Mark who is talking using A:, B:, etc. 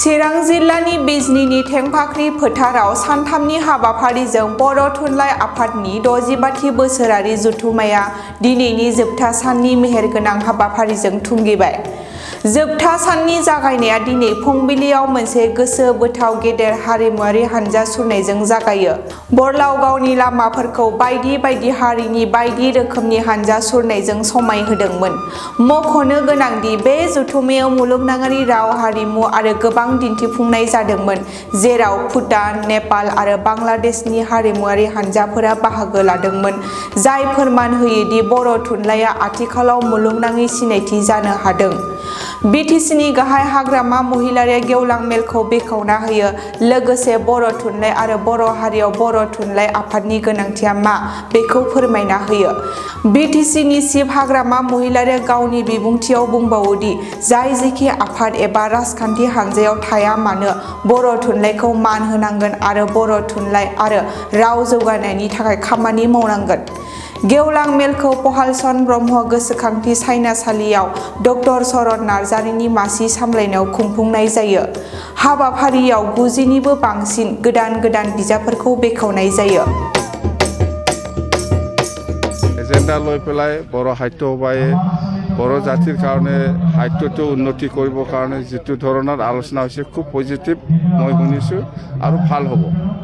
A: चिरां जिल्लानि बिजनीनि थेंफाख्रि फोथाराव सानथामनि हाबाफारिजों बर' थुनलाइ आफादनि 65थि बोसोरारि जथुम्माया दिनैनि जोबथा साननि मेहेरगोनां हाबाफारिजों थुंगेबाय। जोबथा साननि जागायनाया दिनै फुंबिलियाव मोनसे गोसो बोथाव गेदेर हारिमुआरि हानजा सुरनायजों जागायो। बरलावगावनि लामाफोरखौ बायदि बायदि हारिनि बायदि रोखोमनि हानजा सुरनायजों समायहोदोंमोन। मख'नो गोनांदि बे जथुम्मायाव मुलुगनाङारि राव हारिमु आरो गोबां दिन्थिफुंनाय जादोंमोन, जेराव भुटान, नेपाल आरो बांलादेशनि हारिमुआरि हानजाफोरा बाहागो लादोंमोन, जाय फोरमान होयोदि बर' थुनलाइया आथिखालाव मुलुगनाङै सिनायथि जानो हादों। बिटिसिनि गाहाय हाग्रामा महिलारिया गेवलां मेलखौ बेखेवना होयो, लोगोसे बर' थुनलाइ आरो बर' हारियाव बर' थुनलाइ आफादनि गोनांथिया मा बेखौ फोरमायना होयो। बिटिसिनि चिफ हाग्रामा महिलारिया गावनि बिबुंथियाव बुंबावोदि जाय जेखि आफाद एबा राजखान्थि हानजायाव थाया मानो बर' थुनलाइखौ मान होनांगोन आरो बर' थुनलाइ आरो राव जौगानायनि थाखाय खामानि मावनांगोन। गेवलां मेलखौ पहालचरण ब्रह्म गोसोखांथि सायनासालियाव ड शरत नार्जारिनि मासि सामलायनायाव खुंफुंनाय जायो। हाबाफारियाव 90निबो बांसिन गोदान गोदान बिजाबफोरखौ बेखेवनाय जायो।
B: एजेन्डा লৈ পেলাই বড় সাহিত্য সভাই বড় জাতিৰ কাৰণে সাহিত্যটো উন্নতি কৰিবৰ কাৰণে যিটো ধৰণৰ আলোচনা হৈছে খুব পজিটিভ মই শুনিছোঁ আৰু ভাল হ'ব।